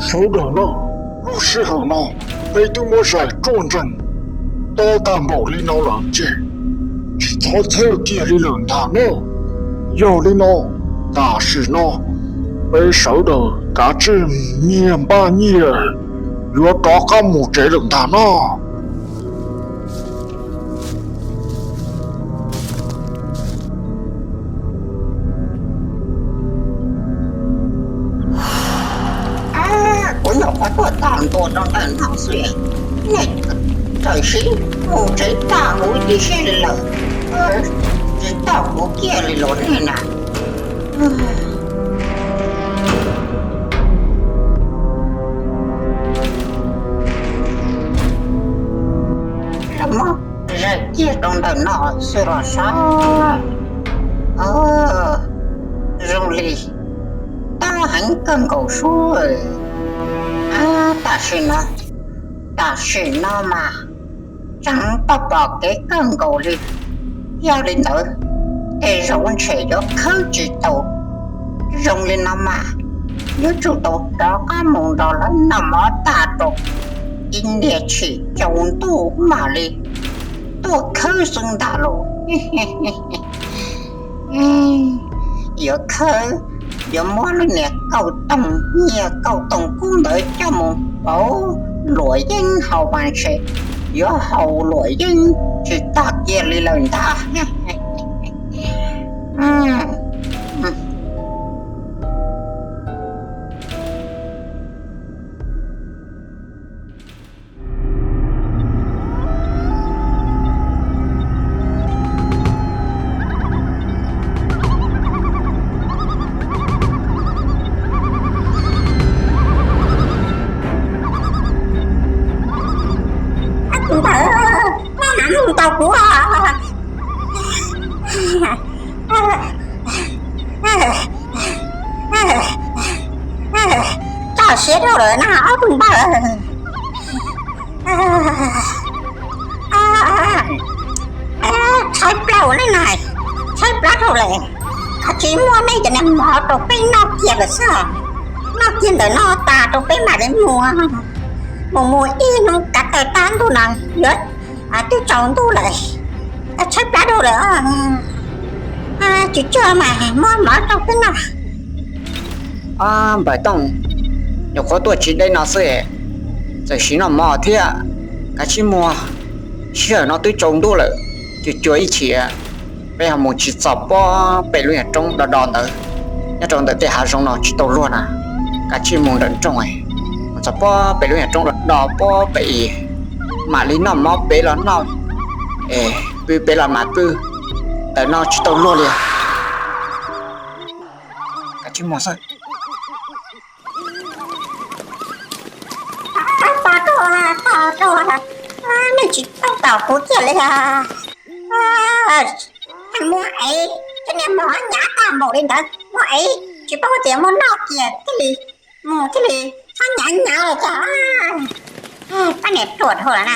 Sawv daws na, lub sij hawm no peb twb muab zais ruaj nrees tob tag npaum li no lawm ces tsis txhob txhawj kiag li lawm ntag na. Yog li no, tam sim no peb sawv daws kav tsij nyiag npaj nyiaj yuav rov qab mus tsev lawm ntag na. Kuv nyuam qhuav tuaj tag ntua rau ntawm no xwb, nej tawm sim mus tsev tag huv tib si li lawm, tsis tau kuv kiag li los nej na. Los muab zais kiag rau ntawm no xwb los sav. Zoo li tab heev kawg nkaus sub. Tam sim no, tam sim no mas tseem pom pom kev kawg nkaus li. Yog li ntawd, tej zaum ntshe yuav khawb tsis tau. Zoo li no mas yuav tsum tau rov qab mus nrog lawv noj mov tag rau ib niag tshim tsaus ntuj mam li tuaj khawb xwb ntag lauj. Yuav khawb, yuav muab lub niag kauj toog nyiaj kauj toog kub ntawd coj mus pauv luam yeeb haus mas ntshe yuav haus luam yeeb tsis tag kiag li lawm ntag. Ntawd, nej hnav mus tau kuv. Txog siav dhau lawm na ob tug npawg. Tshaib plab ua nej na, tshaib plab dhau lawm. Koj tsis muab nej cov niag mov rau peb noj kiag lawm xwb. Noj kiag ntawm no tas rau peb mam li mus. Mus mus ib hnub kav taw tab ntuj no yuav twb tsaus ntuj lawm. Tshaib plab dhau lawm. Tsis tsuag mas muab mov rau peb noj. Npawg Tooj, nyuam qhuav tuaj tsis deb no xwb, txawm sim noj mov thiab. Kav tsij muag, sij hawm no twb tsaus ntuj lawm, cuag cuag ib chim peb ho mus tsis txog pob pem lub nyuag roob do do ntawd, nyob rau ntawm tej hav zoov no tsis tau luag na. Kav tsij mus nrawm nroog, mus txog pob pem lub nyuag roob do do pob pem es mam li noj mov pem los noj, es pw pem los mam pw, ntawm no tsis tau luag li. Kav tsij mus xwb. Tos, tos, tos, nej tsis tau tos kuv kiag li os. Muab ev, cov niag mov hnyav tag npaum li ntawd muab ev tsis paub tias muab noj kiag thiaj li mus thiaj li txhob hnyav hnyav li cas. Pab niag ruam dhau lawm na.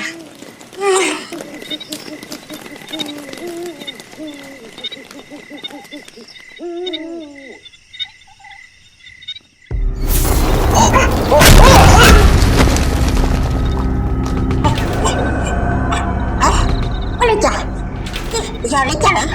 Ua li cas? Yog li cas lawm?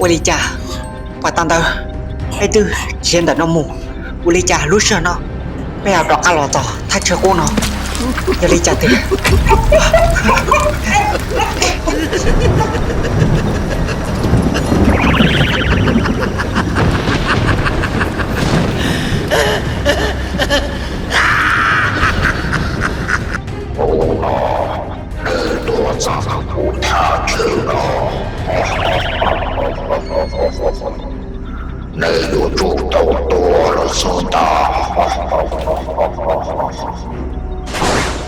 Ua li cas puas tau ntawd, peb twb khiav ntawm no mus, ua li cas lub sij hawm no peb ho rov qab los txog thaj chaw qub no? Yog li cas tiag? Tus no, nws tuaj txog ntawm kuv thaj chaw no. Nws yuav tsum tau tuag lawm xwb ntag.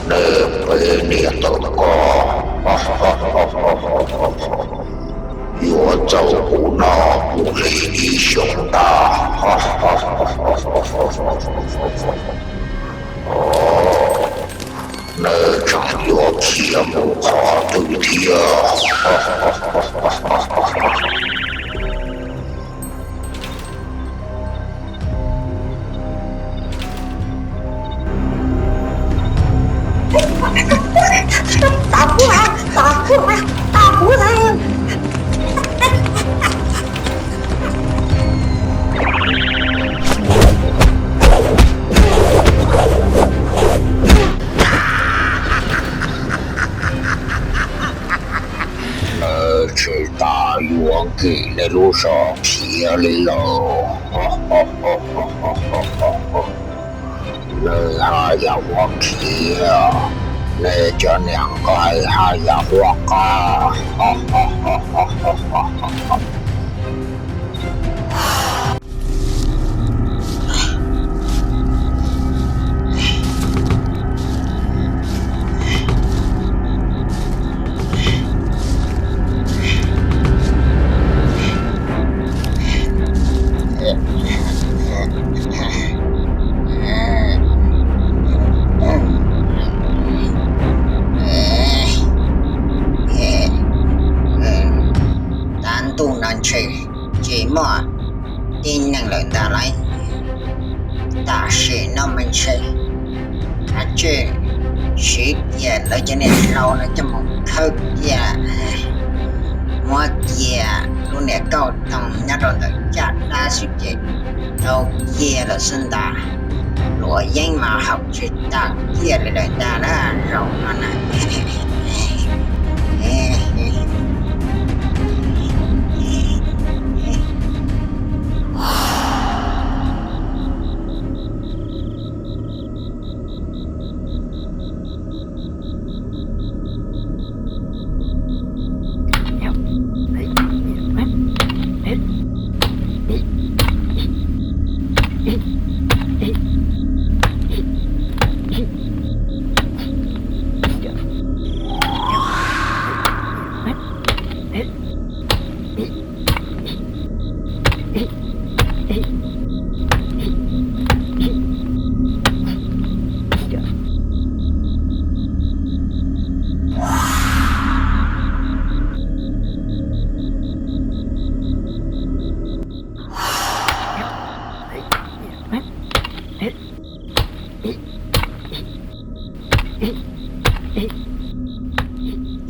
Nws peb niam tawm ko yuav txaus kuv noj kuv hli ib xyoos ntag. Nws tseem yuav khiav mus qhov twg thiab? Nws tsis tas yuav nkim nej lub zos khiav li lawm. Nws haj yam muab khiav, nej cov niam nqaij haj yam quaj qab. Tav ntuj no ntshe tsis muaj tib neeg lawm ntag lauj. Tam sim no mas ntshe kav tsij siv kiag lawv cov niag hlau no coj mus khawb kiag, muab kiag lub niag kauj toog nyob rau ntawm caj dab xwb ces tau kiag lawm xwb ntag. Luam yeeb mas haum tsis tas kiag li lawm ntag na zaum no na.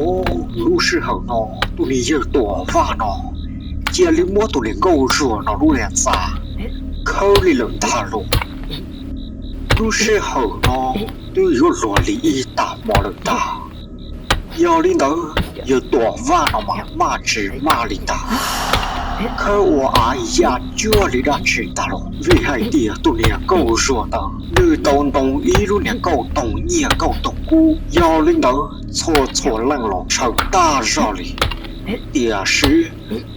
Ub, lub sij hawm no tus niag yawg Tuam Vaj no cia li muab tus niag nkauj zuag no lub niag ntxa khawb li lawm ntag lauj. Lub sij hawm no twb yuav luag li ib tag hmo lawm ntag. Yog li ntawd yawg Tuam Vaj no mas maj tsis maj li ntag, khawb ua av ya cuag li dab tsi ntag lauj. Vim hais tias tus niag nkauj zuag ntawd nws tau ntoo ib lub niag kauj toog nyiaj kauj toog kub. Yog li ntawd txhua txhua leej los ntshaw tag zog li. Tiam sis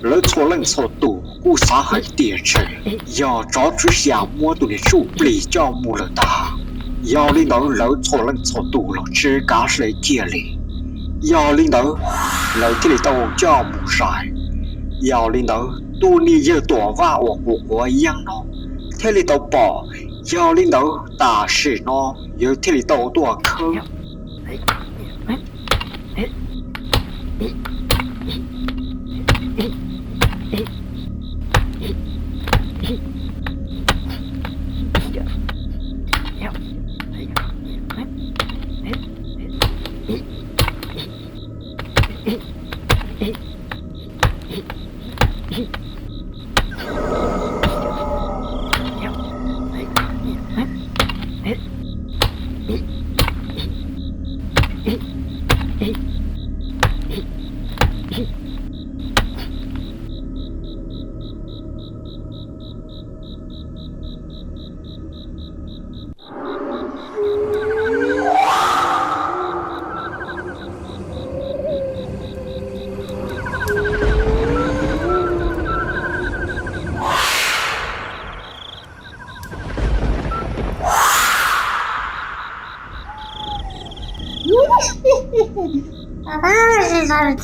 lawv txhua leej txhua tus kuj xav hais tias ntshe yog tsov tswv xya muab tus niag tsuj plig coj mus lawm ntag. Yog li ntawd lawv txhua leej txhua tus los tsis kav hli kiag li. Yog li ntawd lawv thiaj li tau coj mus zais. Yog li ntawd tus niag yawg Tuam Vaj uas quav quav yeeb no thiaj li tau pom. Yog li ntawd tam sim no yawg thiaj li tau tuaj khawb. Zaum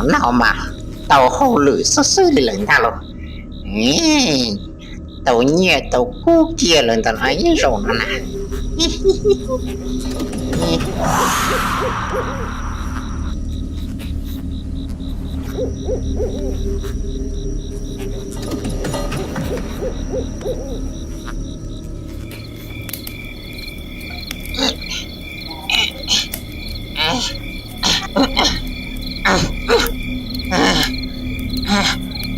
no mas tau hauj lwm xwb xwb li lawm ntag lauj. Tau nyiaj tau kub kiag lawm ntag lauj zaum no na.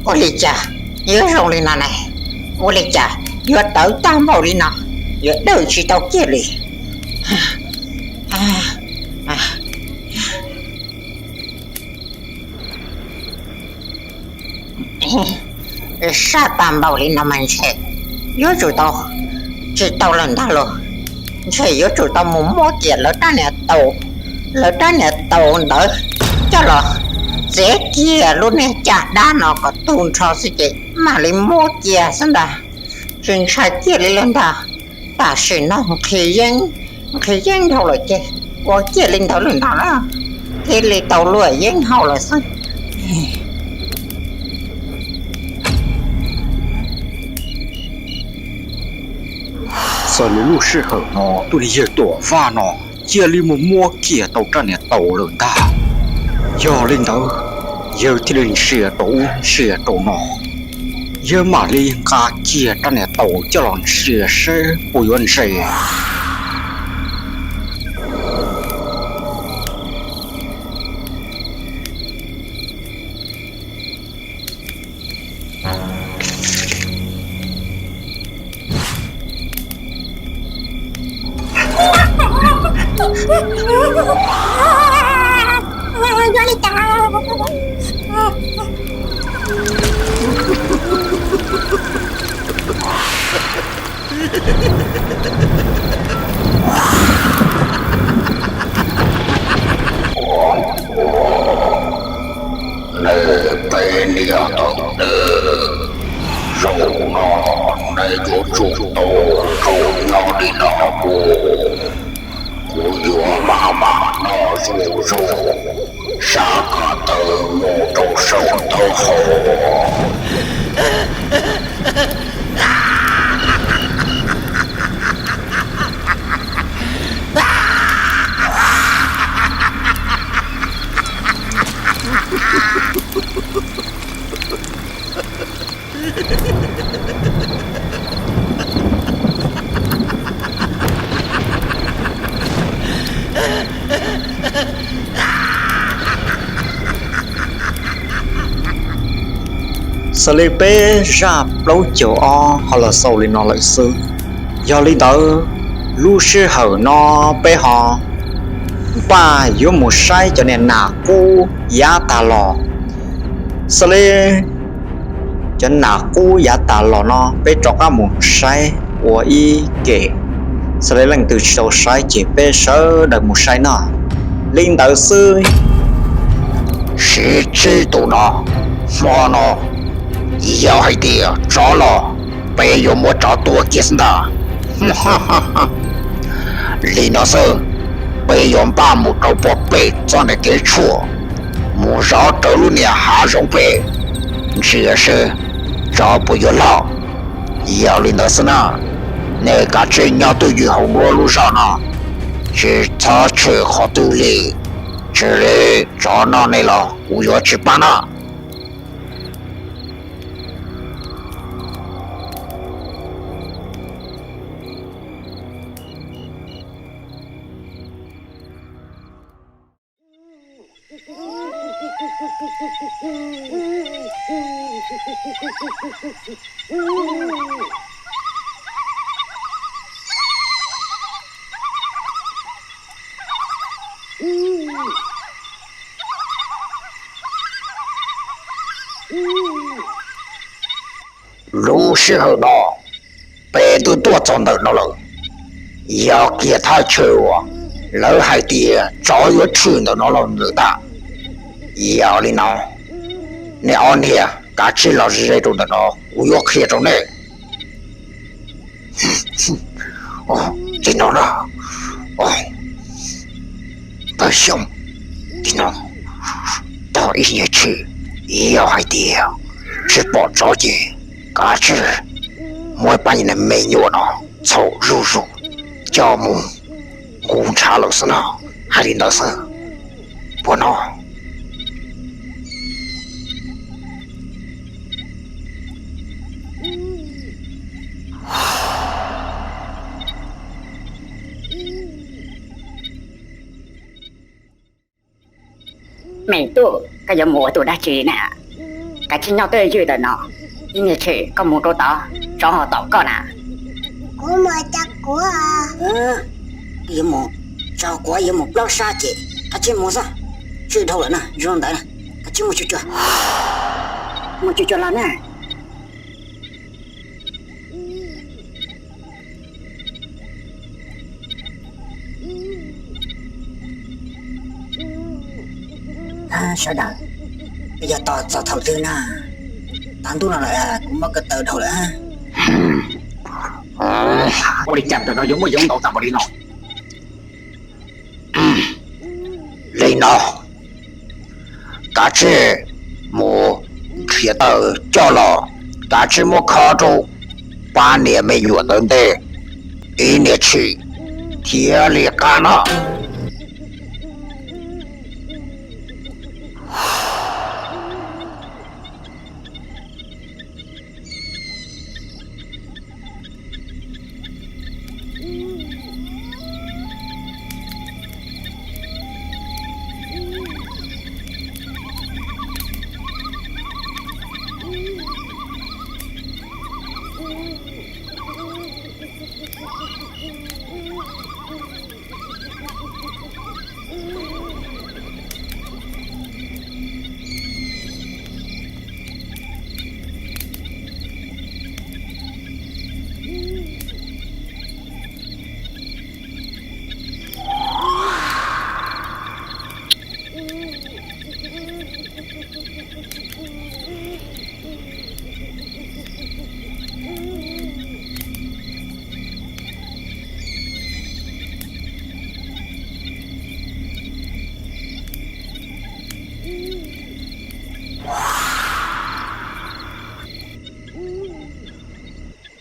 Ua li cas yuav zoo li no ne? Ua li cas yuav tawv tag npaum li no, yuav dawj tsis tau kiag li. Sab tag npaum li no mas ntshe yuav tsum tau tsis tau lawm ntag lauj. Ntshe yuav tsum tau mus muab kiag lawv rab niag taus, lawv rab niag taus ntawd coj los txiav kiag lub niag caj dab no kom tu nrho xwb ces mam li muab kiag xwb ntag. Tsis ntshai kiag li lawm ntag. Tam sim no nqhis yeeb, nqhis yeeb dhau lawm ces ua kiag li ntawd lawm ntag na, thiaj li tau luag yeeb hau lawm xwb. Txawm li lub sij hawm no tus yawg Tuam Vaj no cia li mus muab kiag tau rab niag taus lawm ntag. Yog li ntawd, yawg thiaj li ntsia rau ub ntsia rau no, yawg mam li nqa kiag rab niag taus coj los ntsia seb puas yuav ntse. Nej peb niam tawm ne, zaum no nej yuav tsum tau zoo nyob li no mus. Kuv yuav maj mam noj zuj zus sab ko taw mus rau saum taub hau. Xws li peb zaj plaub caug ob ho los xaus li no lawm xwb. Yog li ntawd, lub sij hawm no peb ho npaj yuav mus saib cov niag nas qub yav tag los. Xws li cov nas qub yav tag los no peb rov qab mus saib ua ib kem. Xws li leej twg tsis tau saib ces peb sawv daws mus saib no. Li ntawd xwb. Siv tsib tus no, hmo no yog hais tias tsov los, peb yuav muab tsov tua kiag xwb ntag. Li no xwb, peb yuav npaj mus rau puag pem txoj niag kev tshuam, mus zov rawv lub niag hav zoov pem, ntsia seb tsov puas yuav loj. Yog li ntawd xwb na, nej kav tsij nyob twj ywm hauv duab lub zos no, tsis txhob tshwm qhov twg li, tsis li tsov noj nej los kuv yuav tsis pab na. Lub sij hawm no peb twb tuaj txog ntawm no lawm. Yog kiag thaj chaw uas lawv hais tias tsov yuav tshwm ntawm no los lawm ntag. Yog li no, nej ob niag kav tsij los ze rau ntawm no, kuv yuav qhia rau nej. Li no na, Pawg Xyooj, li no, tog ib niag tshwm, yog hais tias tsis pom tsov ces kav tsij muab pab niag me nyuam no txhaum zuj zus coj mus nqus ntshav lawm xwb no, hais li ntawd xwb, puas hnov? Me tub, koj yuav mus ua tus dab tsi na? Kav tsij nyob twj ywm ntawm no, ib niag tshwm koj mus rau tod, tsov ho tom koj na. Kuv mus tso kuav. Yuav mus tso kuav yuav mus plaub sab ces kav tsij mus xwb. Tswj dhau lawm na, zoo ntawd na, kav tsij mus tsuag tsuag, mus tsuag tsuag los na. Sawv daws, yog tos txog thaum twg na? Tav ntuj no lawm, kuv mob ko taw dhau lawm. Ua li cas ntawm no yuav muaj yoov ntau tas npaum li no? Li no, kav tsij mus nrhiav taws coj los, kav tsij muab khob rau pab niag me nyuam ntawd ntej, ib niag tshwm thiaj li qab no.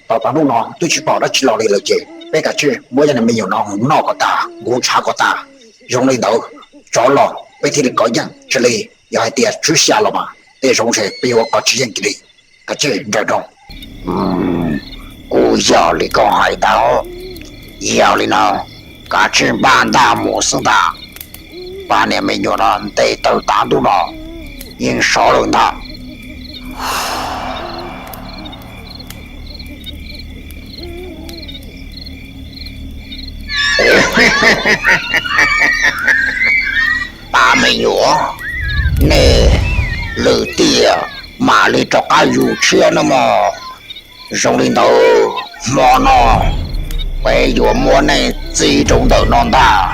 Tos tav ntuj no twb tsis pom dab tsi los li lawm ces peb kav tsij muab cov niag me nyuam no noj kom tas, nqus ntshav kom tas. Zoo li ntawd, tsov los peb thiaj li kov yeej, tsis li yog hais tias tswv xya los mas tej zaum ntshe peb yuav kov tsis yeej kiag li. Kav tsij nrawm nroos. Kuj yog li koj hais ntag. Yog li no, kav tsij npaj ntaj mus xwb ntag. Pab niag me nyuam no nte taw tav ntuj no yeej sov lawm ntag. Pab me nyuam, nej lwm tiam mam li rov qab yus tshiab no mog. Zoo li ntawd, hmo no peb yuav muab nej txi rau ntawm no ntag.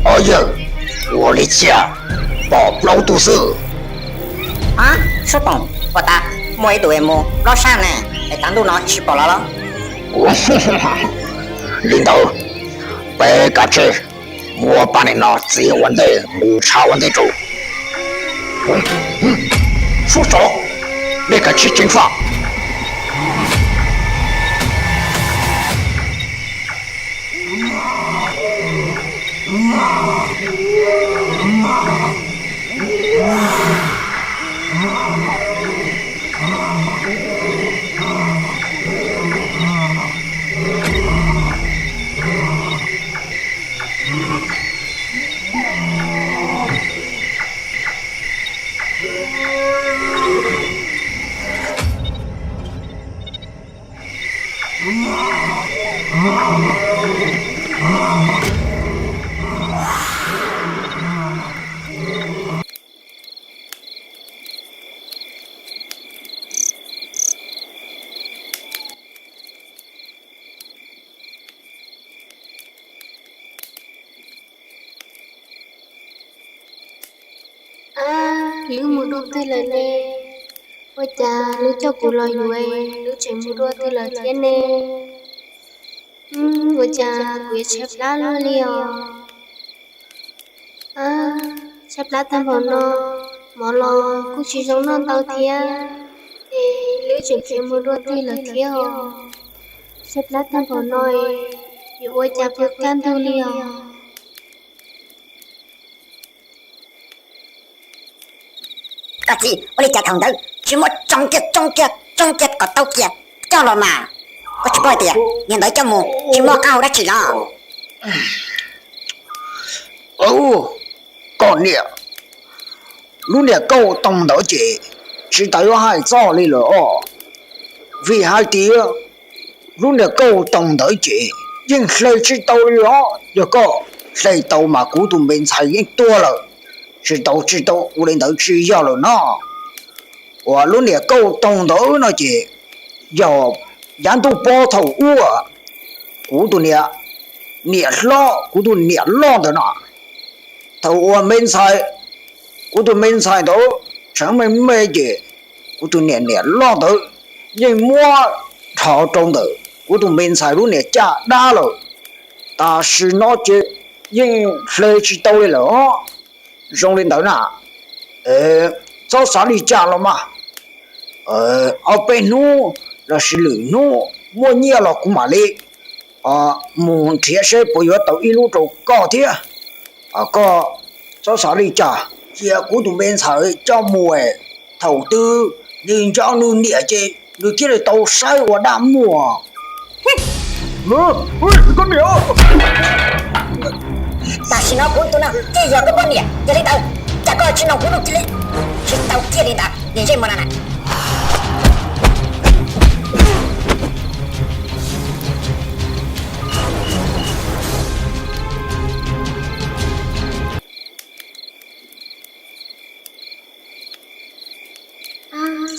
Ob yawg, ua li cas pom plaub tug xwb? Sub Toom, ua cas muaj ib tug mus plaub sab ne, es tav ntuj no tsis pom los los? Li ntawd, peb kav tsij muab pab neeg no txi ua ntej, mus ntshav ua ntej rau. Suab tsov, nej kav tsij ceev faj. Lub mus dua twg lawm ne? Ua cas lub coj kuv los yuav, lub tseem mus dua twg lawm thiab ne? Ua cas kuv yuav tshaib plab luaj li os? Tshaib plab tag npaum no, mov los kuj tsis zoo noj ntau thiab, es lub tseem khiav mus dua twg lawm thiab os? Tshaib plab tag npaum no, yuav ua cas pw kaj ntug li os? Koj txiv, ua li cas thaum ntawd tsis muab tsoo kiag, tsoo kiag, tsoo kiag kom tau kiag coj los mas? Koj tsis paub hais tias niag ntawd coj mus tsis muaj qab hau dab tsi los? Koj niam, lub niam kauj toog ntawd ces tsis tas yuav hais txog li lawm os, vim hais tias lub niam kauj toog ntawd ces yeej hle tsis tau li os. Yog koj hle tau mas kuv tus me ntxhais yeej tuag lawm, tsis tau, tsis tau, ua li ntawd tsis yog lawm no. Uas lub niam kauj toog ntawd no ces yog yav ntuj pob thaum ub, kuv tus niam, niam hlob, kuv tus niam loj ntawd no, thaum uas me ntxhais, kuv tus me ntxhais ntawd tseem me me ces kuv tus niam, niam loj ntawd yeej muab dhos rau ntawm kuv tus me ntxhais lub niam caj dab lawm. Tam sim no ces yeej hle tsis tau li lawm. Zoo li ntawd na, txhob xav li cas los mas, ob peb hnub los sis lwm hnub muaj nyiaj los kuv mam li mus nrhiav seb puas yuav tau ib lub rau koj thiab. Koj txhob xav li cas, cia kuv tus me ntxhais coj mus, thaum twg nws nco nws niam ces nws thiaj li tau saib ua dab muag. Tam sim no kuv tus no thiaj yog koj poj niam, yog li ntawd cas koj tsis mloog kuv lus kiag li? Tsis tau kiag li ntawd, niag ntsej muag no na.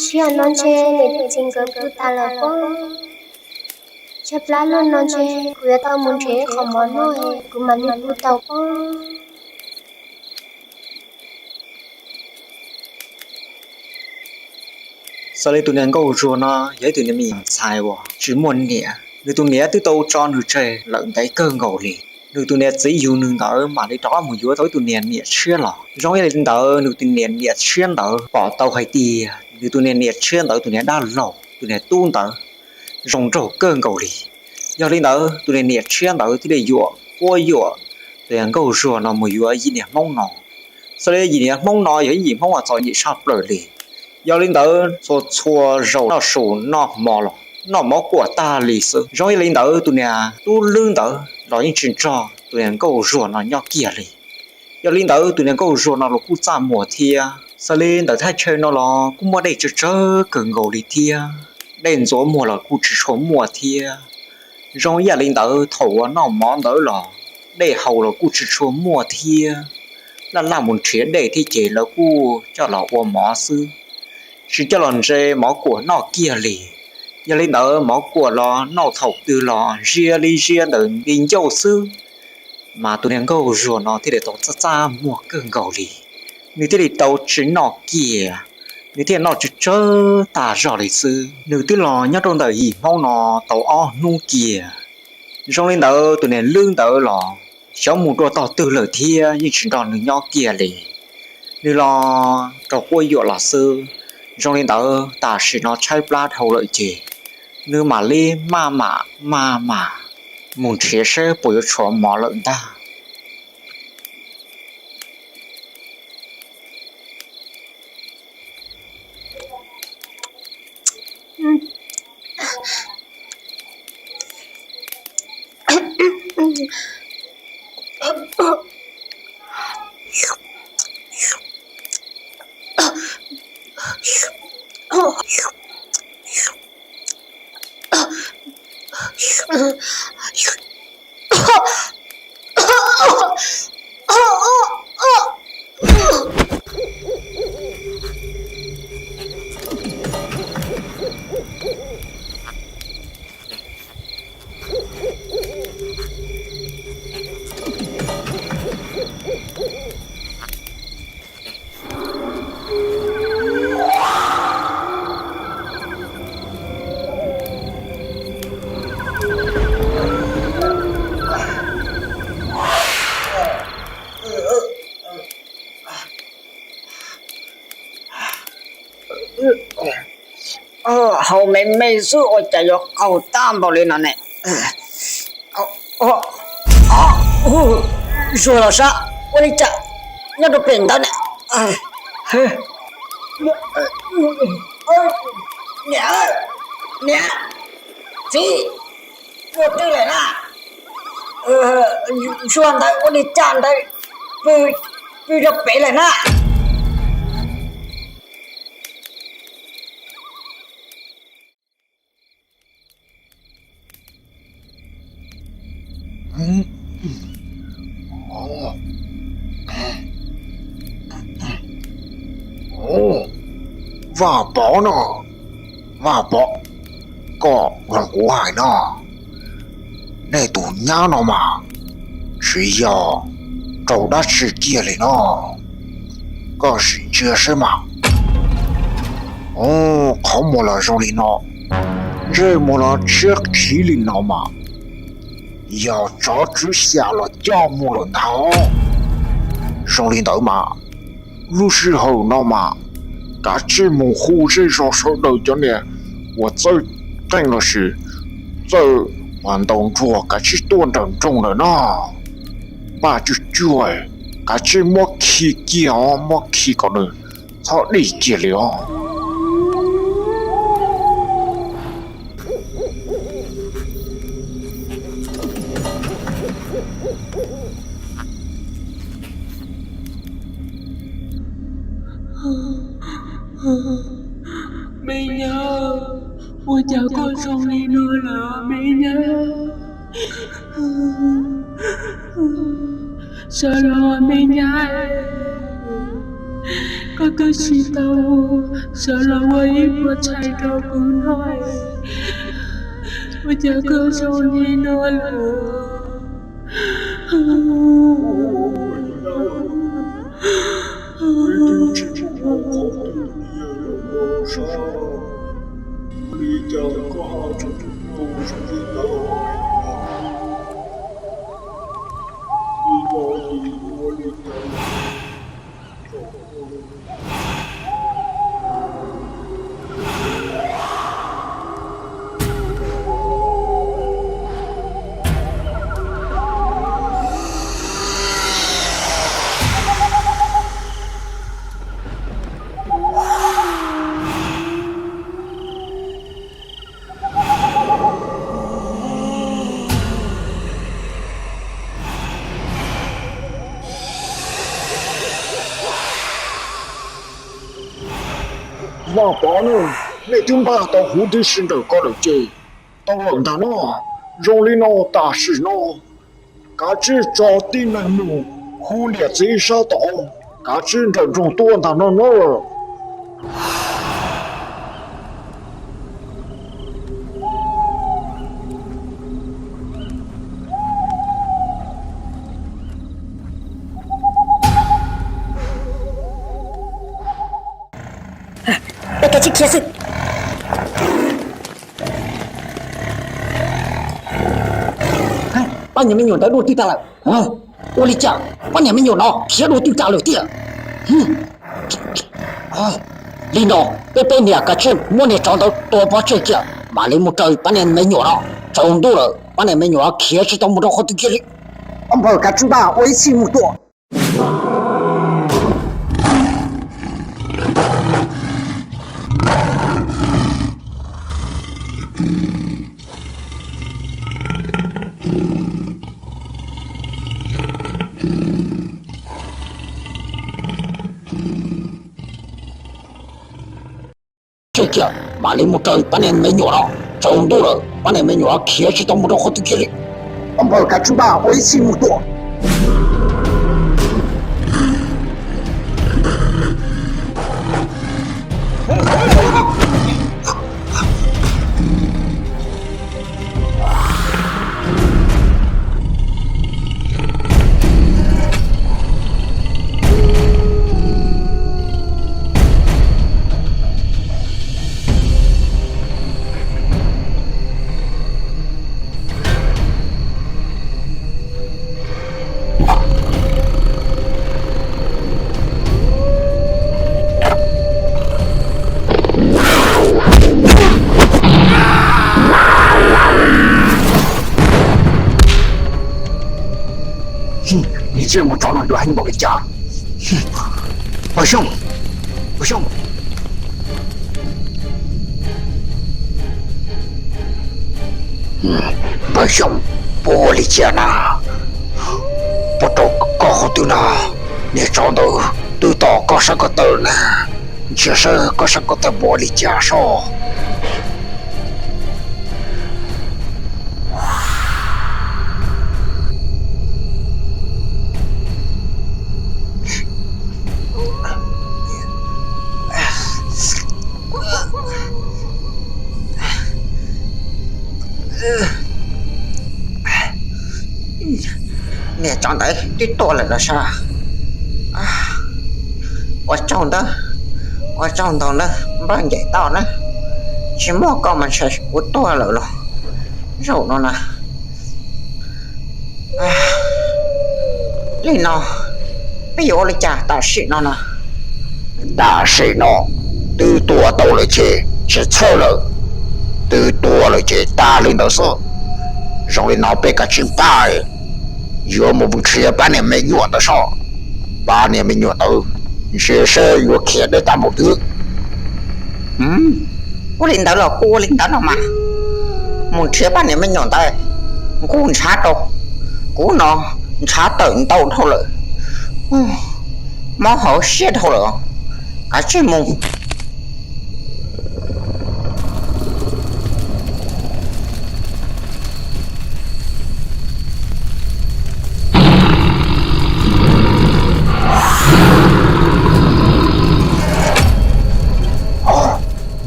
Tshiab no ntshe niam thiab txiv nkawd pw tas lawm pob. Tshaib plab luaj no ntshe kuv yuav tau mus nrhiav qhov mov noj, kuv mam li pw tau pob. Xws li tus niag nkauj zuag no yog ib tug niag me nyuam ntxhais uas tsis muaj niam, nws tus niam twb tau tso nws tseg lawm ntev kawg nkaus li. Nws tus niam txiv yug nws ntawd mam li rov qab mus yuav tau ib tug niag niam tshiab los. Zoo ib yam li ntawd, nws tus niag niam tshiab ntawd pom tau hais tias nws tus niag niam tshiab ntawd tus niag dab laug, tus niag tub ntawd zoo nraug kawg nkaus li. Yog li ntawd, tus niag niam tshiab ntawd thiaj li yuam quab yuam tus niag nkauj zuag no mus yuav yim niag hmoob no. Xws li yim niag hmoob no yog ib yim hmoob uas txom nyem tshaj plaws li. Yog li ntawd, txhua txhua zaus noj su noj hmo los noj mov kuam tag li xwb. Zoo ib yam li ntawd, tus niag tub lwb ntawd los yeej tsis nrog tus niag nkauj zuag no nyob kiag li. Yog li ntawd, tus niag nkauj zuag no los kuj txaj muag thiab. Xws li ntawm thaj chaw no los kuj muaj dej tsawg tsawg kawg nkaus li thiab. Dej ntxuav muag los kuj tsis tshua muaj thiab. Zoo ib yam li ntawd, thaum uas noj mov ntawd los dej haus los kuj tsis tshua muaj thiab. Laj laj mus nrhiav dej thiab ces lawv kuj coj los ua mov xwb, tsis coj los ntse mov kuam noj kiag li. Yog li ntawd, mov kuam los noj thaum twg los ntsia li ntsia ntawm nti ncauj xwb, mas tus niag nkauj zuag no thiaj li tau txaj txaj muag kawg nkaus li. Nws thiaj li tau tsis noj kiag, nws thiaj noj tsawg tsawg tag zog li xwb. Nws twb los nyob rau ntawm yim hmoob no tau ob hnub kiag. Zoo li ntawd, tus niag lwb ntawd los xyov mus dua tog twg lawm thiab yeej tsis nrog nws nyob kiag li. Nws los raug quab yuam los xwb. Zoo li ntawd, tam sim no tshaib plab dhau lawm ces nws mam li maj mam maj mam mus nrhiav seb puas yuav tshuav mov lawm ntag. Haus me me xwb ua cas yuav qaug tag npaum li no ne? Zuag los sab, ua li cas nyob rau pem ntawd ne? Niam, niam, txiv, ua twg lawm na? Zuag ntawd ua li cas ntawd pw, pw rau pem lawm na? Vaj Pov no, Vaj Pov, koj mloog kuv hais no, nej tus nyab no mas tsis yog raug dab tsi kiag li no, koj sim ntsia saib mas. Qhov muag los zoo li no, ntsej muag los tshiab qhiv li no mas yog tsov tswv xya los coj mus lawm ntag. Zoo li ntawd mas lub sij hawm no mas kav tsij mus hu zej zos sawv daws cov niag uas txawj qeej los sis txawj ntaus nruas kav tsij tuaj nrawm nroog lawm no. Npaj cuag cuag, kav tsij muab khi kiag os, muab khi kom nws txhob dim kiag li os. Me nyab, ua cas koj zoo li no lawm me nyab? Sawv los me nyab, koj twb tsis tau mus, sawv los ua ib pluag tshais rau kuv noj. Ua cas koj zoo li no lawm? Vaj Pov ne, nej twb npaj tau huv tib si ntawm ko lawm ces tau lawm ntag no. Zoo li no tam sim no kav tsij tso tib neeg mus hu niam txiv sab tod, kav tsij nrawm nroog tuaj ntag no na. Peb kav tsij khiav xwb. Pab niag me nyuam ntawd dua twg tag lawm? Ua li cas pab niag me nyuam no khiav dua twg tag lawm tiag? Li no, peb peb niam kav tsij muab niag tsov ntawd tua pov tseg kiag mam li mus raws pab niag me nyuam no. Tsaus ntuj lawm pab niag me nyuam khiav tsis tau mus rau qhov twg kiag li. Ob npawg kav tsij npaj ua ib txhij mus tua. Tseg kiag mam li mus raws pab niag me nyuam no. Tsaus ntuj lawm pab niag me nyuam khiav tsis tau mus rau qhov twg kiag li. Ob npawg kav tsij npaj ua ib txhij mus tua. Tej mus tsov no yuav heev npaum li cas? Npawg Xyooj, Npawg Xyooj, Npawg Xyooj, puas li cas na? Puas raug koj qhov twg na? Niag tsov ntawd twb tom koj sab ko taw na, ntsia saib koj sab ko taw puas li cas soj. Niag tsov ntawd twb tuaj lawm los sav. Ua tsaug ntawd, ua tsaug ntau nawb npawg Ncaim Toj na, tsis muaj koj mas ntshe kuv tuag lawm los zaum no na. Li no peb yuav ua li cas tam sim no na? Tam sim no twb tuag tau lawm ces tsis txhawj lawm, twb tuag lawm ces tag li ntawd xwb. Zoo li no peb kav tsij npaj, yuav mus nrhiav pab niag me nyuam ntawd soj. Pab niag me nyuam ntawd ntshe seb yuav khiav deb tag npaum twg. Ua li ntawd los kuj ua li ntawd no mas, mus nrhiav pab niag me nyuam ntawd, nkuj ntshav rau kuv no, ntshav tawm ntau dhau lawm, mob hauv siab dhau lawm, kav tsij mus.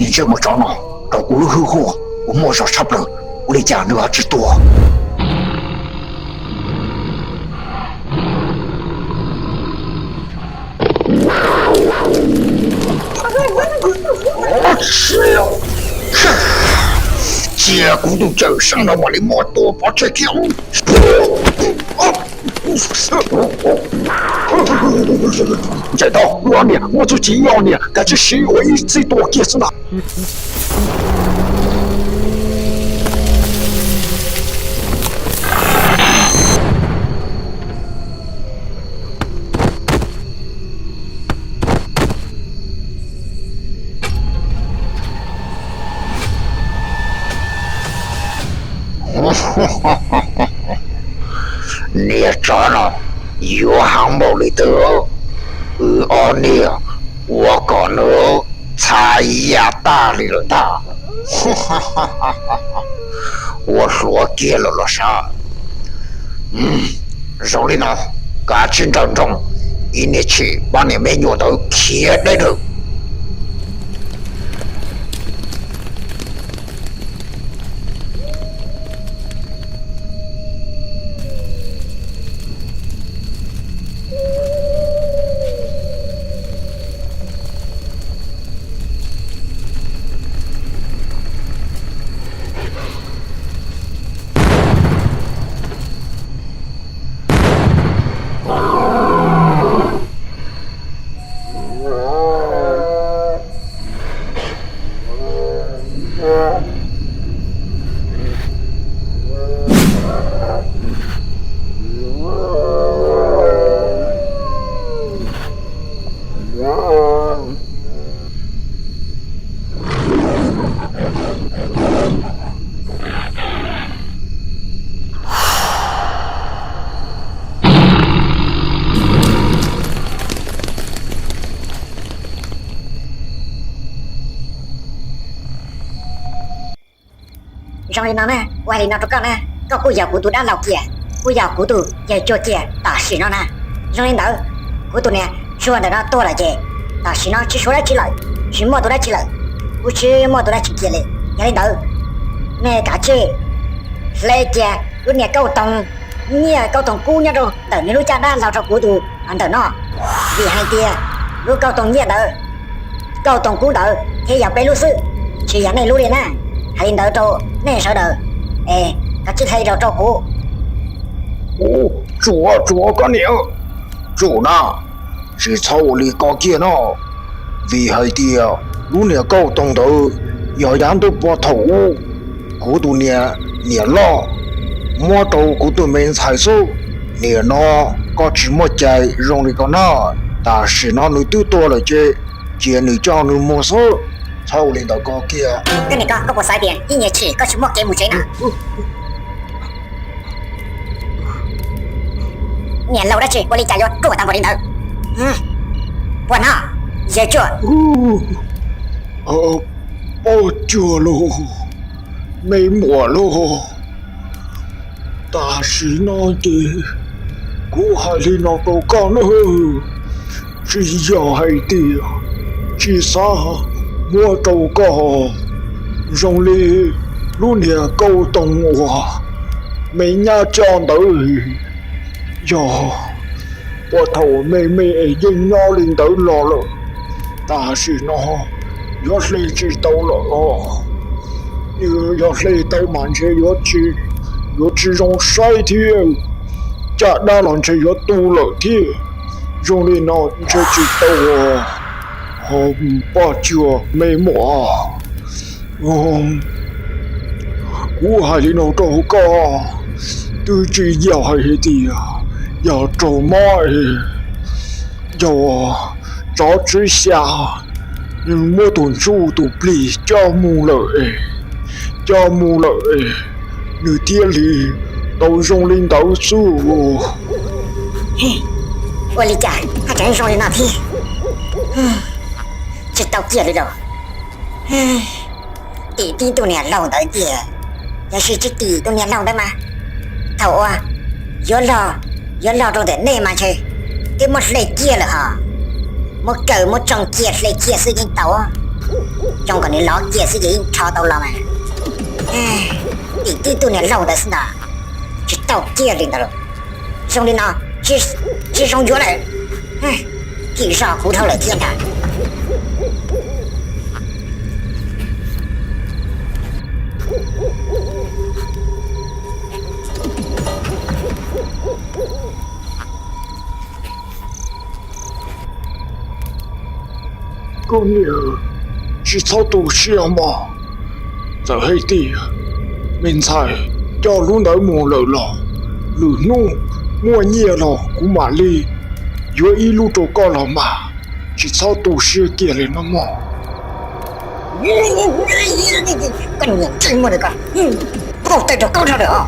Niag ntsej muag tsov no rau kuv lub hwj huam uas muaj zog tshaj plaws, ua li cas nws ho tsis tuag? Cia kuv tus cawm seej no mam li muab tua pov tseg kiag. Ntshe tau, niam muaj txuj ci ib ob niam, kav tsij siv ua ib txij tua kiag xwb ntag. Niag tsov no yuav heev npaum li twg, wb ob niag ua kom nws txha ya tag li lawm ntag. Ua hluav kiag lawm los sav. Zoo li no, kav tsij nrawm nroos, ib niag tshim pab niag me nyuam ntawd khiav deb dawm. Zoo li no na, ua hais li no rau koj na, koj kuj yog kuv tus dab laug kiag, kuj yog kuv tus yawg tsuag kiag tam sim no na. Zoo li ntawd, kuv tus niam tsuag ntawm no tuag lawm ces tam sim no tsis suav dab tsi lawm, tsis muaj tus dab tsi lawm, kuv tsis muaj tus dab tsi kiag li. Yog li ntawd, nej kav tsij hle kiag lub niag kauj toog nyiaj kauj toog kub nyob rau ntawm nws lub caj dab laug rau kuv tus ntawm no, vim hais tias lub kauj toog nyiaj ntawd, kauj toog kub ntawd thiaj yog peb lub xwb, tsis yog nej lub li na. Hais li ntawd rau nej sawv daws, es kav tsij hle los rau kuv. Tsum, tsum koj niam, tsum na, tsis txhob ua li ko kiag no, vim hais tias lub niag kauj toog ntawd yog yav ntuj pog thaum ub kuv tus niam, niam loj muab rau kuv tus me ntxhais xwb. Nim no Koj tsis muaj cai zoo li ko na. Tam sim no nws twb tuag lawm ces cia nws coj nws mus xwb, txhob ua li ntawd koj kiag. Koj niam, koj, koj puas xav tias ib niag tshis koj tsis muaj kev mus tsev na? Niam laus dab tsi ua li cas yuav ruam tag npaum li ntawd? Puas hnov, yawg Cuaj? Poj Cuag lauj, me muam lauj, tam sim no ces kuv hais li no rau koj na, tsis yog hais tias tsis xav muab rau koj zoo li lub niag kauj toog uas me nyab coj ntawd. Yog puag thaum me me es yeej nyob li ntawd los lawm, tam sim no yuav hle tsis tau lawm os. Yog hle tau mas ntshe yuav tsis zoo saib thiab, caj dab los ntshe yuav tu lawm thiab. Zoo li no ntshe tsis tau. Poj Cuag me muam, kuv hais li no rau koj, twb tsis yog hais tias yog raug mob, yog tsov tswv xya muab tus ntsuj tus plig coj mus lawm es, coj mus lawm es nws thiaj li tau zoo li ntawd xwb. Ua li cas haj tseem zoo li no thiab? Tsis tau kiag li lauj. Tim tib tug niag laug ntawd tiag, yog tsis tim tus niag laug ntawd mas thaum uas yuav los, yuav los rau ntawm nej mas ntshe twb muab hle kiag lawm hos. Muab kaw muab tsoo kiag hle kiag xwb yeej tau. Tsoo kom nws lov kiag xwb ces yeej rho tau los mas. Tim tib tug niag laug ntawd xwb ntag, tsis tau kiag li ntawd lauj. Zoo li no tsis zoo yuav lawm. Kim zog kuv dhau lawm thiab ntag. Koj niam, tsis txhob tu siab mog. Txawm hais tias me ntxhais coj lub ntawd mus lawm los lwm hnub muaj nyiaj los kuv mam li yuav ib lub rau koj los mas, tsis txhob tu siab kiag li no mog. Koj niam tseem muaj li ko, pauj tawm rau koj dhau lawm os.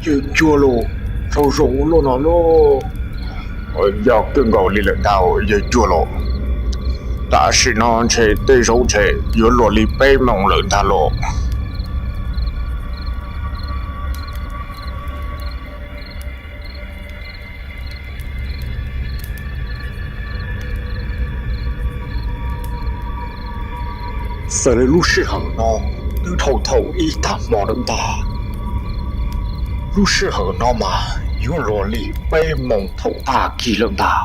Yawg Cuag los, tsaug zog ua luaj no lauj. Yog kawg nkaus li lawm ntag yawg Cuag los. Tam sim no ntshe tej zaum ntshe yuav luag li peb moos lawm ntag los. Xws li lub sij hawm no twb dhau thaum ib tag hmo lawm ntag. Lub sij hawm no mas yuav luag li peb moos thaum tag kis lawm ntag.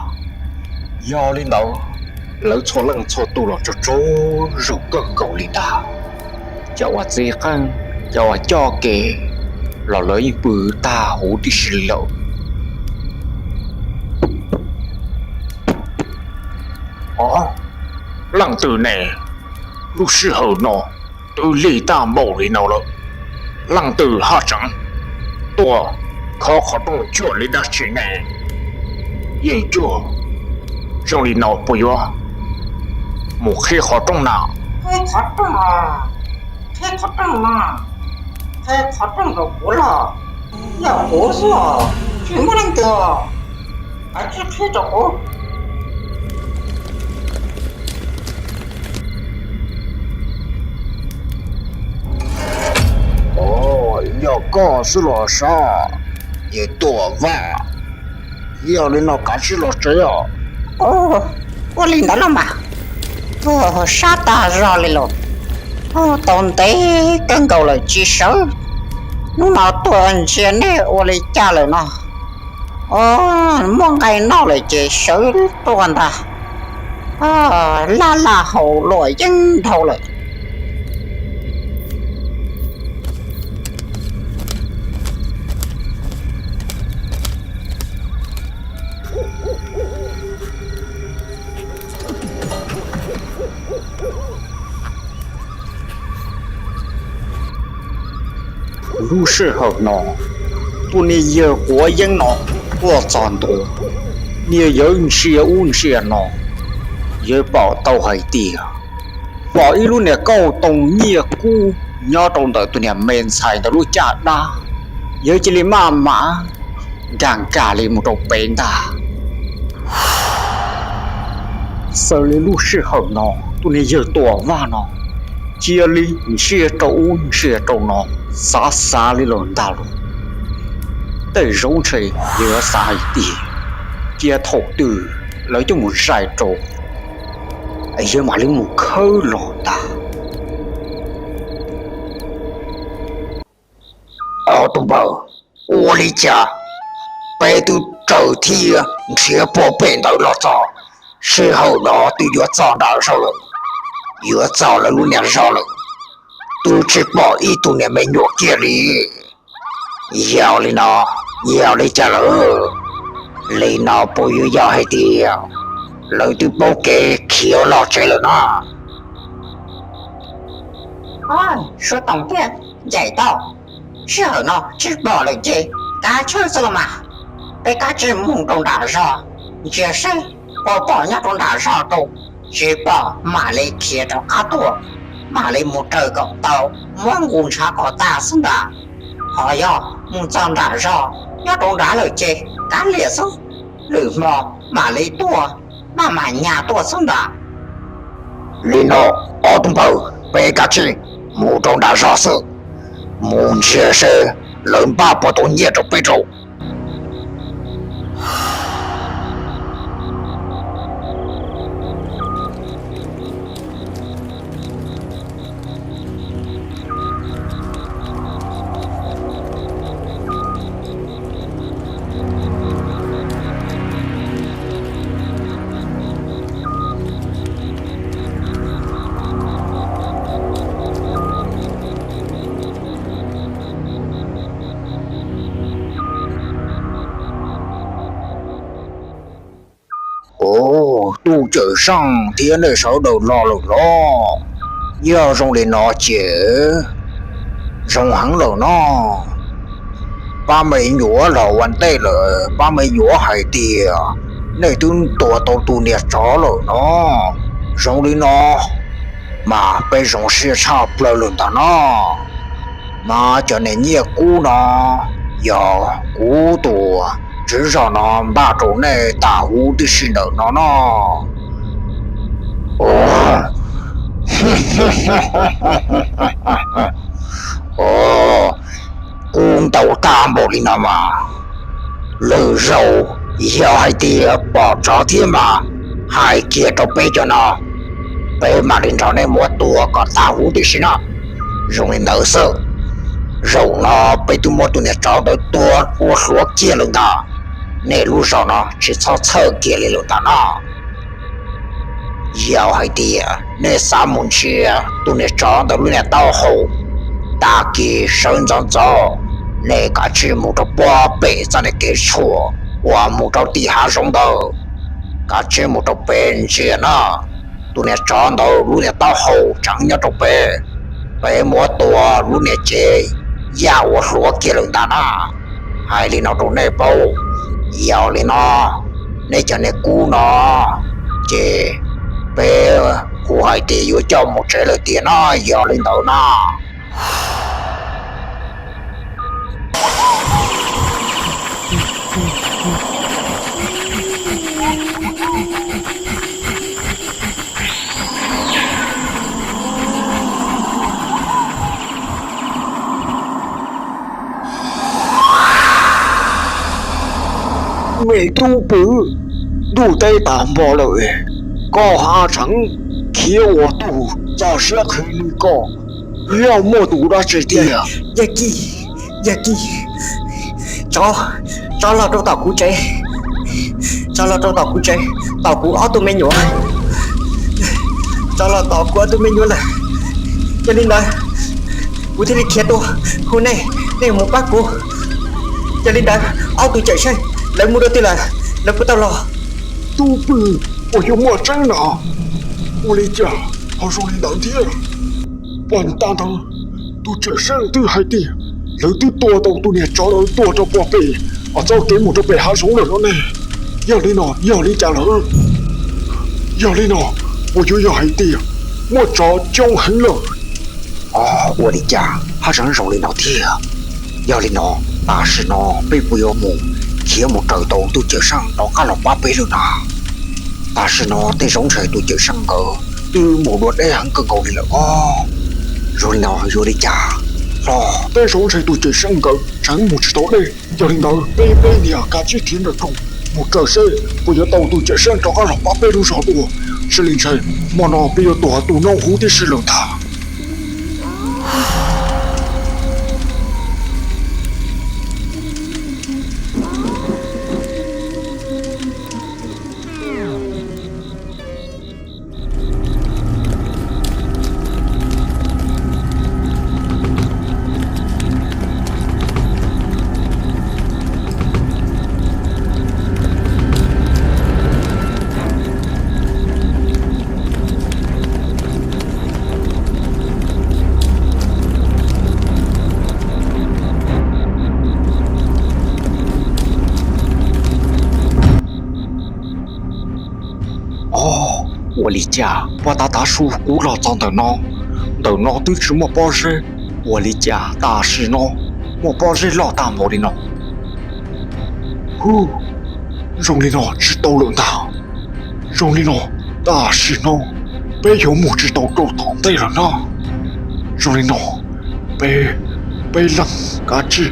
Yog li ntawd, lawv txhua leej txhua tus los tsaug tsaug zog kawg nkaus li ntag. Cov uas txiv qeej, cov uas coj kev los lawv yeej pw tag huv tib si li lawm. Os, leej twg ne? Lub sij hawm no twb lig tag npaum li no lawm, leej twg haj tseem tuaj khov qhov rooj cuag li dab tsi ne? Yawg Cuag, zoo li no puas yuav mus qhib qhov rooj na? Qhib qhov rooj, qhib qhov rooj no, qhib qhov rooj rau kuv los? Yog kuv xwb, tsis muaj leej twg, kav tsij qhib rau kuv. Yog koj xwb los sav, yawg Tuam Vaj, yog li no kav tsij los tsev os. Ua li ntawd los mas, sab tag zog li los, tau ntev kawg nkaus lawm tsis sawv, hnub no Ua ntsia nej ua li cas lawm no? Muaj nqaij noj lawm ces sawv tuaj ntag. Laj laj haus luam yeeb dhau lawm. Lub sij hawm no, tus niag yawg quav yeeb no tuaj txog ntua, niag yawg ntsia ub ntsia no, yawg pom tau hais tias pom ib lub niag kauj toog nyiaj kub nyob rau ntawm tus niag me ntxhais ntawd lub caj dab, yawg cia li maj mam nkag nkag li mus rau pem ntag. Xaws li lub sij hawm no, tus niag yawg tuam vaj no cia li ntsia rau ub ntsia rau no, xav xav li los ntag lauj. Tej zaum ntshe yawg yuav xav hais tias cia thaum twg lawv coj mus zais rau, yawg mam li mus khawb los ntag. Ob tug npawg, ua li cas peb twb raws thiab nrhiav puag pem ntawd los txog, sij hawm no twb yuav txog nram zos lawm, yuav txog lawv lub niag zos lawm, twb tsis pom ib tug niag me nyuam kiag li. Yog li no, yog li cas lawm? Li no puas yuav yog hais tias lawv twb paub kev khiav los tsev lawm na? Suav toom thiab ncaim tau, sij hawm no tsis pom lawm ces kav tsij xwb los mas. Peb kav tsij mus rau nram zos, ntsia seb puas pom nyob rau nram zos rau, tsis pom mam li khiav rov qab tuaj, mam li mus raws kom tau, muab nqus ntshav kom tag xwb ntag. Ho yog mus txog nram zos nyob rau nrad lawm ces kav liam xwb, lwm hmo mam li tuaj, maj mam nyas tuaj xwb ntag. Li no, ob tug npawg, peb kav tsij mus rau nram zos xwb, mus ntsia seb lawv npaj puas tau nyiaj rau peb rau. Ov, tub Cawm Seej thiab nej sawv daws los lawm los? Yog zoo li no ces zoo heev lawm no. Pab me nyuam los ua ntej lawm, pab me nyuam hais tias nej twb tua tau tus niag tsov lawm no. Zoo li no mas peb zoo siab tshaj plaws lawm ntag no. Mas cov niag nyiaj kub no yog kuv tus tswv zos no npaj rau nej tas huv tib si ntawm no no. Ov, kub ntau tag npaum li no mas, lwm zaus yog hais tias pom tsov thiab mas hais kiag rau peb cov no, peb mam li nrog nej muab tua kom tag huv tib si no. Zoo li ntawd xwb, zaum no peb twb muab tus niag tsov ntawd tua ua hluav kiag lawm ntag, nej lub zos no tsis txhob txhawj kiag li lawm ntag no. Yog hais tias nej xav mus ntsia tus niag tsov ntawd lub niag taub hau, tag kis sawv ntxov ntxov nej kav tsij mus rau puag pem txoj niag kev tshuam uas mus rau tim hav zoov ntawd, kav tsij mus rau pem ntsia na. Tus niag tsov ntawd lub niag taub hau tseem nyob rau pem, peb muab tua lub niag cev yaj ua hluav kiag lawm ntag na. Hais li no rau nej paub. Yog li no, nej cov niag kub no ces peb kuv hais tias yuav coj mus tsev lawm tiag no, yog li ntawd na. Me tub pw, ntuj teb tas hmo lawm, koj haj tseem khiav ua tug txog siab qhis li koj, yog muaj tus dab tsi tiag? Yawg Kib, tso, tso los rau tom kuv tsev, tso los rau tom kuv tsev, tom kuv ob tug me nyuam, tso los tom kuv ob tug me nyuam lawm. Yog li ntawd, kuv thiaj li khiav tuaj hu nej, nej mus pab kuv. Yog li ntawd, ob tug cawm seej lawv mus dua twg lawm, lawv puas tau los? Tub pwg, puas yog muaj tseeb na? Ua li cas ho zoo li ntawd thiab? Pog tag ntawd, tus cawm seej twb hais tias lawv twb tua tau tus niag tsov lawv tuag rau puag pem, txoj kev mus rau pem hav zoov lawm no ne. Yog li no yog li cas lawm? Yog li no, puas yuav yog hais tias muaj tsov coob heev lawm? Ua li cas haj tseem zoo li no thiab? Yog li no, tam sim no peb puas yuav mus khiav mus raws tau tus cawm seej rov qab los pab peb lawm na? Tam sim no tej zaum ntshe tus cawm seej nkawd twb mus dua deb heev kawg nkaus li lawm os. Zoo li no yuav li cas hlo? Tej zaum ntshe tus cawm seej nkawd tseem mus tsis tau deb. Yog li ntawd peb peb niag kav tsij khiav nrawm roos mus raws seb puas yuav tau tus cawm seej rov qab los pab peb lub zog dua. Seb li ntshe hmo no peb yuav tuag tu noob huv tib si lawm ntag. Ua li cas puag ta tav su kuv los txog ntawm no, ntawm no twb tsis muaj pob zeb, ua li cas tam sim no muaj pob zeb loj tag npaum li no? Hu, zoo li no tsis tau lawm ntag. Zoo li no tam sim no peb yuav mus tsis tau rau tom ntej lawm na. Zoo li no peb, peb leeg kav tsij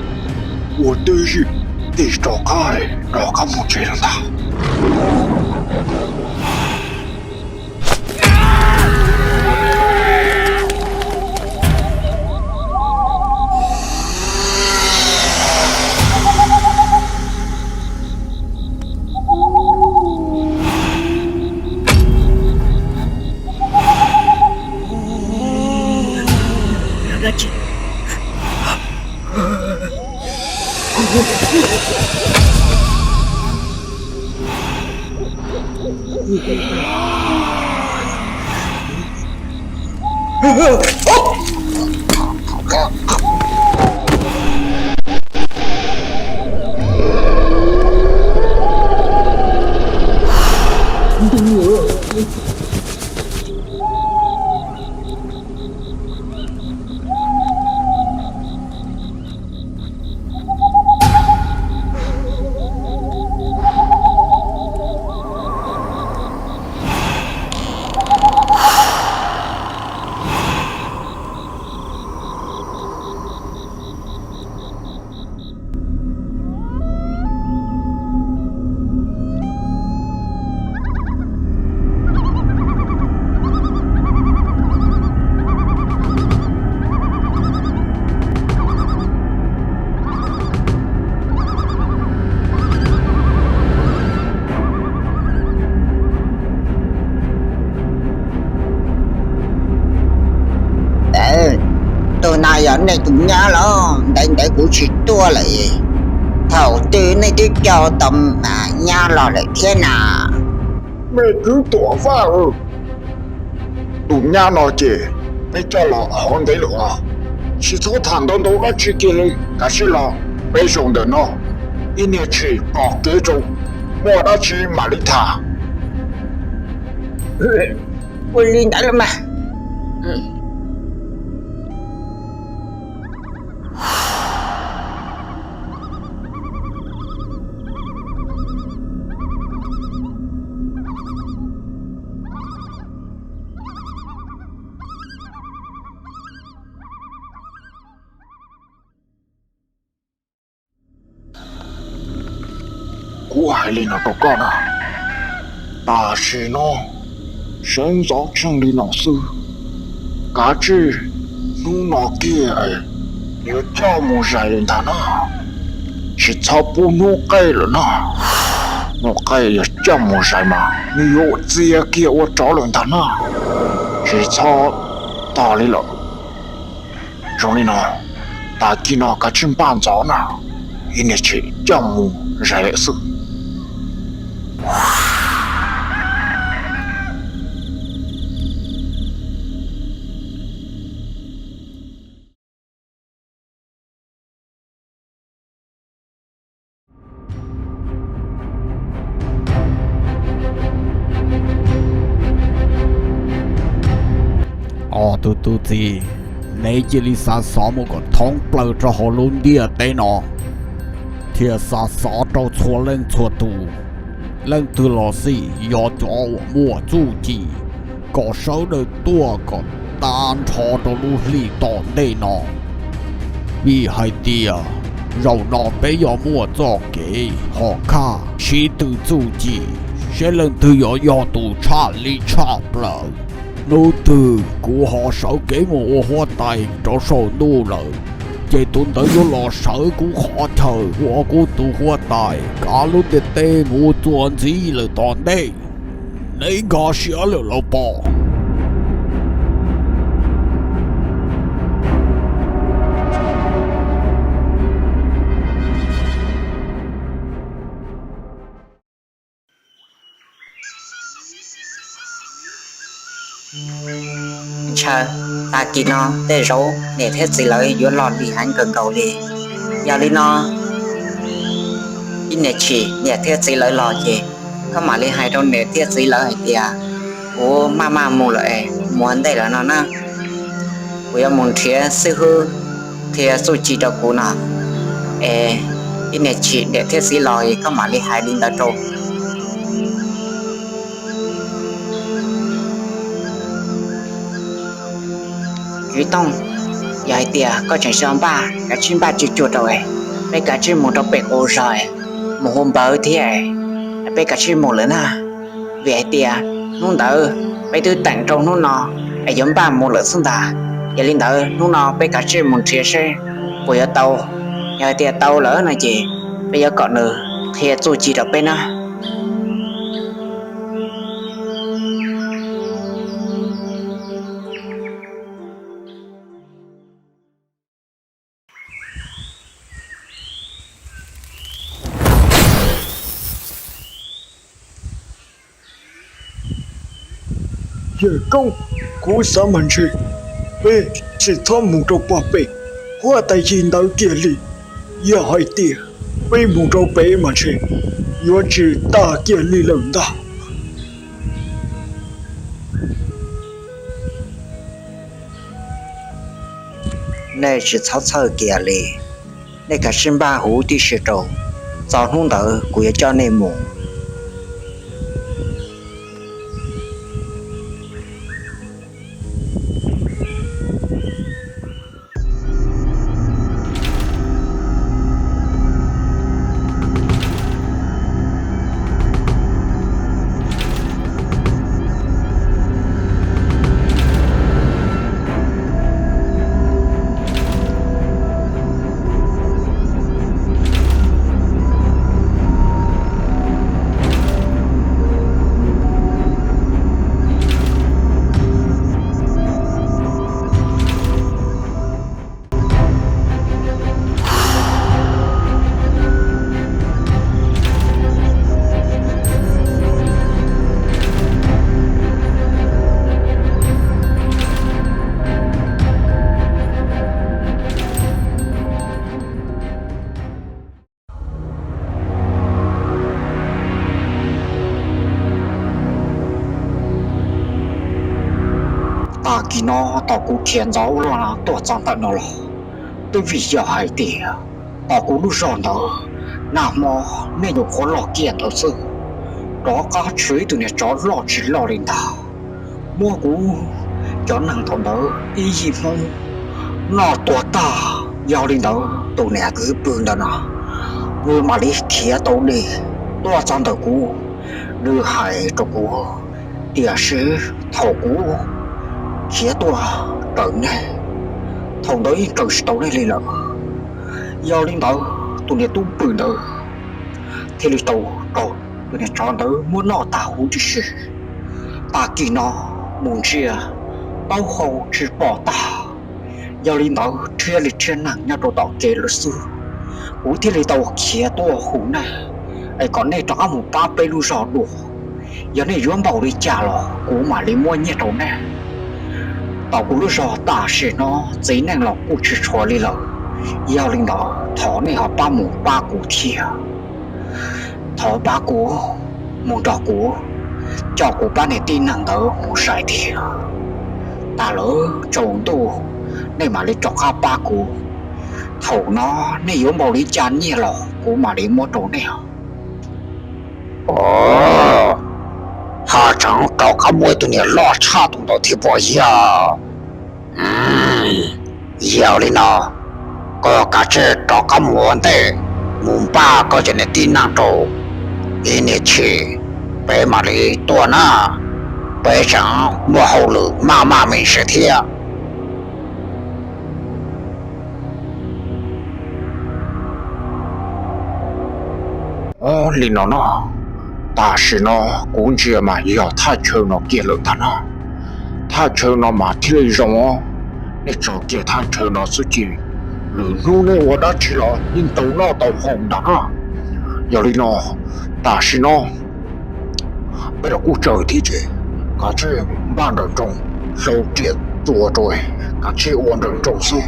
ua twj ywm tig rov qab, rov qab mus tsev lawm ntag. Tus no yog nej tus nyab los? Ntev ntev kuv tsis tuaj lawm, thaum twg nej twb coj tau nyab los lawm thiab na? Mej kwv Tuam Vaj, tus nyab no ces peb coj los hov ntev lawm os. Tsis txhob tham ntau ntau dab tsi kiag li, kav tsij los peb zaum ntawm no, ib niag tshim pom kev rau, muaj dab tsi mam li tham. Ua li ntawd los mas. Kuv hais li no rau koj na, tam sim no sawv ntxov tsheej li no xwb, kav tsij hnub no kiag Yuav coj mus zais lawm ntag na, tsis txhob pub hnub qaij lawm na. Hnub qaij yog coj mus zais mas nws yuav txia kiag ua rov lawm ntag na, tsis txhob tog li lawm. Zoo li no, tag kis no kav tsij npaj ntxov na, ib niam tsev coj mus zais lawm xwb. Ob tug tub txib, neb cia li xa xov mus kom thoob plaws rau hauv lub ntiaj teb no, thiab xa xov rau txhua leej txhua tus, leej twg los xij yog cov uas muaj txuj ci, kom sawv daws tuaj kom tag nrho rau lub hli tom ntej no. Vim hais tias zaum no peb yuav muaj txoj kev hom khaj sib tw txuj ci, seb leej twg yuav yog tus tshaj li tshaj plaws. Hnub twg kuv ho sawv kev mus ua huab tais rau saum ntuj lawm, ces tus ntawd yuav los sawv kuv qhov chaw ua kuv tus huab tais kav lub ntiaj teb mus txuas ntxiv lawm tom ntej. Neb nkag siab lawm los pom? Ntshaw, tag kis no tej zaum niam thiab txiv lawv yuav los lim heev kawg nkaus li. Yog li no, ib niam tsev niam thiab txiv lawv los ces koj mam li hais rau niam thiab txiv lawv hais tias, kuv maj maj mus lawm es mus ua ntej lawm no na. Kuv yuav mus nrhiav xib hwb qhia txuj ci rau kuv no, es ib niam tsev niam thiab txiv los koj mam li hais li ntawd rau. Kwv Tooj, yog hais tias koj tseem xav npaj, kav tsij npaj cuag cuag rau, peb kav tsij mus rau pem qaum zog mus hu npawg thiab, peb kav tsij mus lawm na. Vim hais tias hnub ntawd peb twb teem rau hnub no es yuav npaj mus lawm xwb ntag. Yog li ntawd hnub no peb kav tsij mus nrhiav seb puas yuav tau. Yog hais tias tau lawm no ces peb yuav kom nws qhia txuj ci rau peb na. Yawg koob, kuv xav mas ntshe peb tsis txhob mus rau pem huab tais ci ntawd kiag li. Yog hais tias peb mus rau pem mas ntshe yuav tsis tas kiag li lawm ntag. Nej tsis txhob txhawj kiag li, nej kav tsij npaj huv tib si rau, txog hnub ntawd kuv yuav coj nej mus. Tag kis no tom kuv khiav ntxov ua luaj no tuaj txog ntawm no los, twb vim yog hais tias tom kuv lub zog ntawd nag hmo nej nyuam qhuav los kiag ntawd xwb, rov qab tshuav ib tug niag tsov loj tsis loj li ntag, muab kuv cov neeg thaum ntawd ib yim Hmoob noj tuag tag. Yog li ntawd tus niag kwv pwg ntawd no nws mam li khiav tau li tuaj txog ntawm kuv, nws hais rau kuv, tiam sis thaum kuv khiav tuaj raws nej, thaum ntawd yeej raws tsis tau nej li lawm. Yog li ntawd tus niam tub pw ntawd thiaj li tau raug tus niam tsov ntawd muab noj tag huv tib si. Tag kis no mus ntsia taub hau tsis pom tag, yog li ntawd rhiab li rhiab neeg nyob rau tom kev lawm xwb. Kuv thiaj li tau khiav tuaj hu nej es kom nej rov qab mus pab peb lub zog dua. Yog nej yuav npaum li cas los kuv mam li muab nyiaj rau nej. Tau kuv lub zog tam sim no txiv neej los kuj tsis tshuav li lawm, yog li ntawd thov nej ho pab mus pab kuv thiab. Thov pab kuv mus nrog kuv coj kuv pab niam tij neeg ntawd mus zais thiab. Tas lawm tsaus ntuj nej mam li rov qab pab kuv. Thaum no nej yuav npaum li cas nyiaj los kuv mam li muab rau nej. Os, haj tseem rov qab muaj tus niam loj tshaj tus ntawd thiab pob yog? Yog li no, koj kav tsij rov qab mus ua ntej, mus npaj koj cov niam tij neeg rau, ib niam tshis peb mam li tuaj na. Peb tseem muaj hauj lwm maj maj me ntsis thiab. Os, li no no, tam sim no kuv ntsia mas yog thaj chaw no kiag lawm ntag na. Thaj chaw no mas thiaj li zoo os. Nej tso kiag thaj chaw no xwb ces lwm hnub nej ua dab tsi los yeej tau noj tau haus ntag na. Yog li no, tam sim no peb los kuj tsawg thiab ces kav tsij npaj nrawm nroos, hlau riam txuas rau, kav tsij ua nrawm nroos xwb,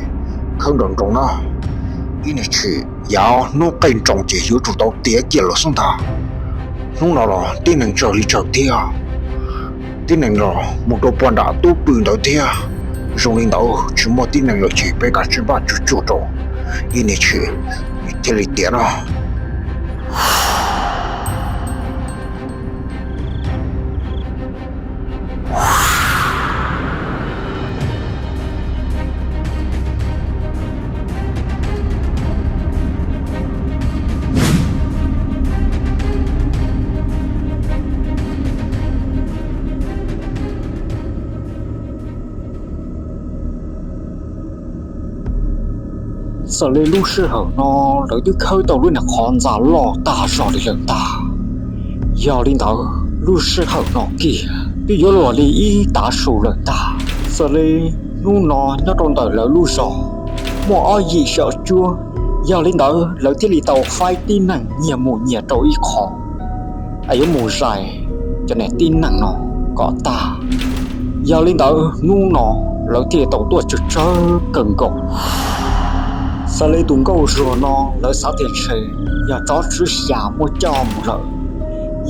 khawb nrawm nroos na. Ib niam tshis yav hnub qij nroos ces yuav tsum tau tiav kiag lawm xwb ntag. Hnub no los tib neeg tsawg li tsawg thiab, tib neeg los mus rau puag nram tub pw ntawd thiab. Zoo li ntawd tsis muaj tib neeg lawm ces peb kav tsij npaj tsuag tsuag rau, ib niam tshis thiaj li tiav no. Xws li lub sij hawm no lawv twb khawb tau lub niag qhov ntxa loj tag zog li lawm ntag. Yog li ntawd lub sij hawm no kiag twb yuav luag li ib tav su lawm ntag. Xws li hnub no nyob rau ntawm lawv lub zos muaj ob yim xyom cuab, yog li ntawd lawv thiaj li tau faib tib neeg nyiag mus nyiag rau ib qho es yuav mus zais cov niam tij neeg no kom tag. Yog li ntawd hnub no lawv thiaj li tau tuaj tsawg tsawg kawg nkaus. Xws li tus nkauj zuag no lawv xav tias ntshe yog tsov tswv xya muab coj mus lawm,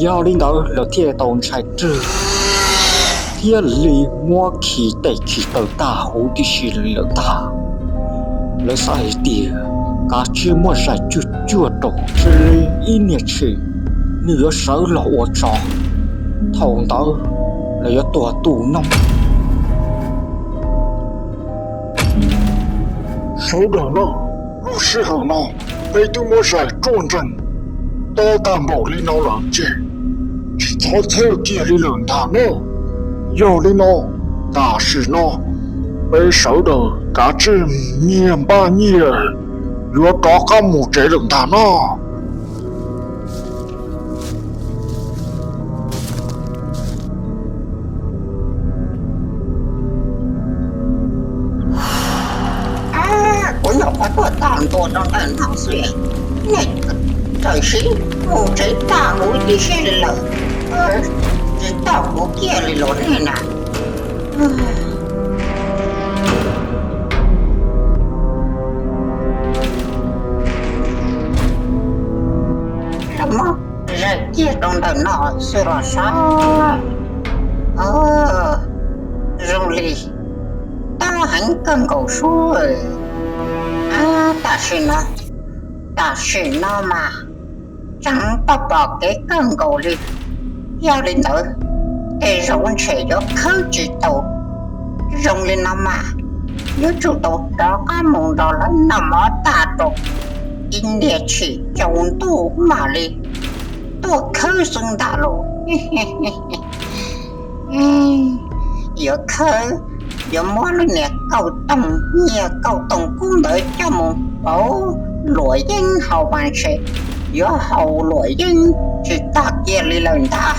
yog li ntawd lawv thiaj li tau ntshai rwg thiaj li muab khi tes khi taw tag huv tib si li lawm ntag. Lawv xav hais tias kav tsij muab zais tsuag tsuag rau, tsis li ib niag tshis nws yuav sawv los ua tsov, thaum ntawd lawv yuav tuag tu noob. Sawv daws no, lub sij hawm no peb twb muab zais ruaj nrees to tag npaum li no lawm ces tsis txhob txhawj kiag li lawm ntag na. Yog li no, tam sim no peb sawv daws kav tsij nyiag npaj nyiaj yuav rov qab mus tsev lawm ntag no. Kuv nyuam qhuav tuaj tag ntua rau ntawm no xwb, nej txawm sim mus tsev tag huv tib si li lawm, tsis tau kuv kiag li los nej na. Los muab zais kiag rau ntawm no xwb los sav. Zoo li tab heev kawg nkaus sub. Tam sim no, tam sim no mas tseem pom pom kev kawg nkaus li. Yog li ntawd, tej zaum ntshe yuav khawb tsis tau. Zoo li no mas yuav tsum tau rov qab mus nrog lawv noj mov tag rau, ib niag tshis tsaus ntuj mam li tuaj khawb xwb ntag lauj. Yuav khawb yuav muab lub niag kauj toog nyiaj kauj toog kub ntawd coj mus pauv luam yeeb haus mas ntshe yuav haus luam yeeb tsis tag kiag li lawm ntag.